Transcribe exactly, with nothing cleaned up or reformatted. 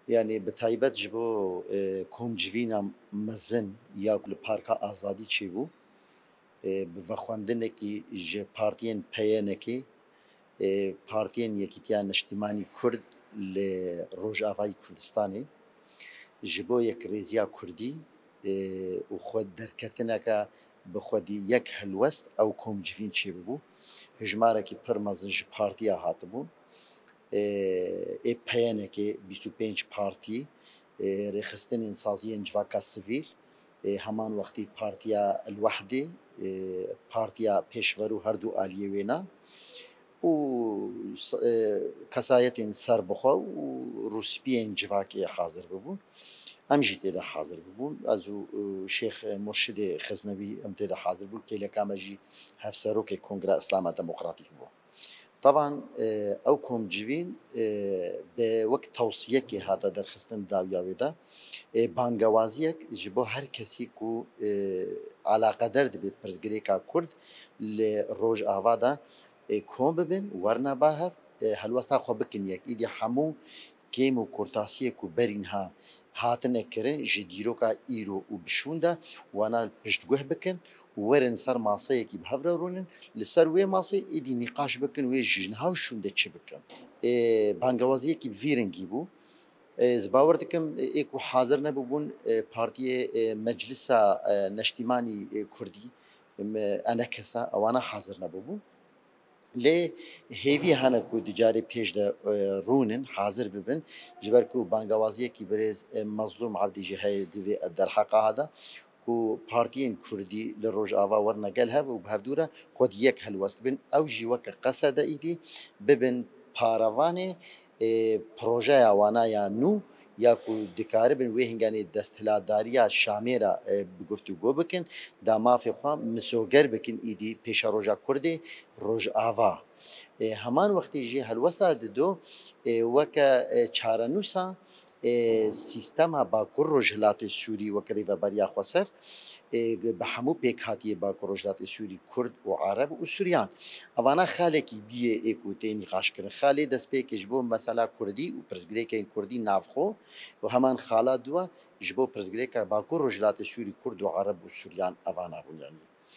Yanî bi taybet ji bo e, komcivîna mezin ya ku li Parka Azadî çêbû, e, bi vexwendinekî ji partiyên P Y N K'ê, e, Partiyên Yekîtiya Neştîmanî Kurd li Rojavayî Kurdistanê, ji bo yekrêziya Kurdî e, û xwe derketineke bi xwedî yek helwest ew komcivîn çêbibû. Hijmarekî pir mezin ji partiya hatibûn. E, ê P Y N K'ê bîst û pênc partî, e, rêxistinên saziyên civaka sivîl, e, heman wextî Partiya El Wehdê, e, Partiya Pêşverû her du aliyê wêna û s- e, kesayetên serbixwe û rûspiyên civakê hazir bibûn. Em jî tê de hazir bibûn. Ez û e, Şêx Murşidê Xiznewî em tê de hazir bûn. Kêleka me jî hevserokê Kongreya Îslama Demokratîk bû. Taban e, ew komcivîn e, bi wek tewsiyekê hate derxistin dawiya wê de. E, bangewaziyek ji bo her kesî ku e, alaqeder dibe pirsgirêka Kurd li Rojava de e, kom bibin, werine ba hev, e, helwesta xwe bikin yek. Îdî hemû kêm û kurtasiyê ku berî niha hatine kirin ji dîroka îro û bi şûn de, wana li piştguh bikin û werin ser maseyekî bi hev re rûnin, li ser wê masê îdî nîqaş bikin wê ji niha û şûn de çi bikin. E, bangewaziyekî bi vî rengî bû. E, ez bawer dikim, e, ê ku hazir nebûbûn, e, partiyê, e, Meclisa, e, Neştîmanî, e, Kurdî, em, e, enekesa, ewana hazir nebûbûn. Lê hêvî hene ku di carê pêş de, e, rûnin, hazir bibin. Ji ber ku bangewaziyekî birêz, e, Mezlûm Ebdî jî heye di vê derheqa de ku partiyên Kurdî li Rojava werine gel hev û bi hevdû re xwe di yek helwest bin. Ew jî weke qesede îdî bibin parevanê, e, projeya wana ya nû ya ku dikaribin wê hinganê desthilatdariya Şamê re, e, bi guftûgo bikin, da mafê xwe misoger bikin îdî pêşeroja Kurdê Rojava. E, heman wextî jî helwesta dido, e, weke, e, çarenûsa, e, sîstema Bakur Rojhilatê Sûrî weke rêveberiya xweser, e, bi hemû pêkhatiyê Bakur Rojhilatê Sûrî, Kurd û Ereb û Suryan. Evana xalekî diyê ê ku tê nîqaşkirin. Xalê destpêkê ji bo mesela Kurdî û pirsgirêkên Kurdî navxwe û heman xala duwa ji bo pirsgirêka Bakur Rojhilatê Sûrî, Kurd û Ereb û Suryan evana bûn. Yanî